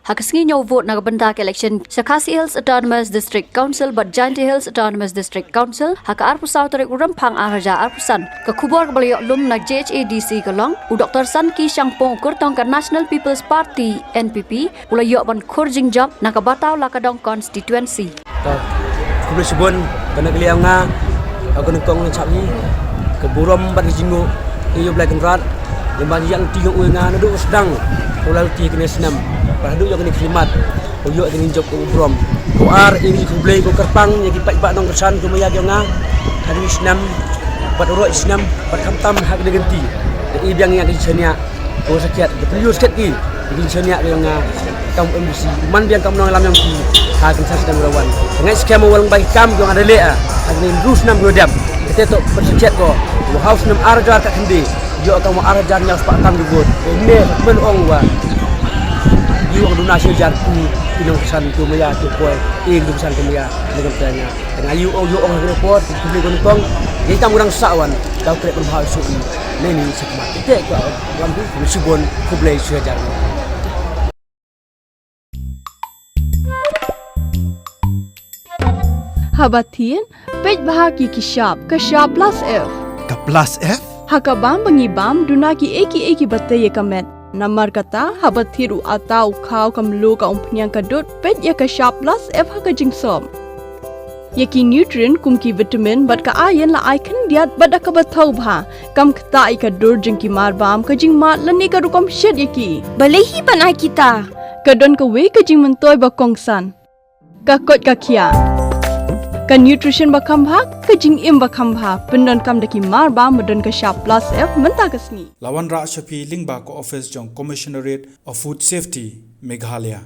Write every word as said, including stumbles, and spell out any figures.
Ha ka sngi ñiew vote na ka bynta ka election sha Khasi Hills Autonomous District Council bad Jaintia Hills Autonomous District Council ha ka arphew saw tarik u Rymphang ar hajar arphew san. Ka khubor kaba la ïoh lum na J H A D C ka long u Doctor Sanki Shangpung u kyrtong ka National People's Party N P P u la ïoh ban khur jingjop na ka Bataw Lakadong constituency. To, khublei shibun, kane ka liang nga, ka kane kong nang chawi, ka burom bad ka jingnguh, ïa u Blei Kynrad, ïa ba ïa lynti ïa u nga naduh sdang, u la lynti kane snem, bad haduh ïa kane khlimat, u ïoh kane jop u burom. Ko ar, ïa ki khublei, ko kyrpang, ïa ki paidbah nongkyrshan, ko maya ki nga, ha kane snem, bad u roi snem, bad khamtam ha kane ka lynti. Ïa i biang ïa ka jingshaniah, ko sakhiat, ko pynïoh sakhiat ki, ki jingshaniah ki nga, kam M D C, man biang kam nongïalam ïa ki, ha kin sa sdang rawan. Ngai skhem u walang bai kam ki nga da leh, ha kane ru snem ko dep. Kate to pynsakhiat ko, u house snem ar hajar ka khynde, ïoh kam ar hajar ñiaw spah tam ki vote. Ko me men ong wa, ïoh ong duna shi hajar ki, ki nongkyrshan ki maya ki poi, ïa ki nongkyrshan ki maya, nongkyrshan ki maya. Tang ayu ong yu ong ha kane por, khublei ko nyngkong, ïa tam u dang sah wan, daw treh pynbha u suk ni, ne ni suk mat. Te ko wan tu, khublei shibun, khublei shi hajar. Haba thied, peit bha ki ki shap, ka shap plus F. Ka plus F? Ha ka bam ba ngi bam, duna ki ei ki ei kiba tei ïa ka met. Namar kata, haba thied u atta u khaw ka mluh ka umphniang ka dud, peit ïa ka shap plus F ha ka jingsop. Ïa ki nutrient kum ki vitamin bad ka iron la ai khyndiat bad da kaba thaw bha. Kam ktah ïa ka dur jong ki mar bam, ka jingmad lane ka rukom shet ïa ki. Balei hi ban ai kita? Ka don kawei ka jingmyntoi ba kongsan. Ka koit ka khiah. Ka nutrition ba kham bha, ka jingim ba kham bha. Pyndonkam da ki mar bam ba don ka shap plus F mynta ka sngi. La wanrah sha phi lyngba ka office jong Commissionerate of Food Safety, Meghalaya.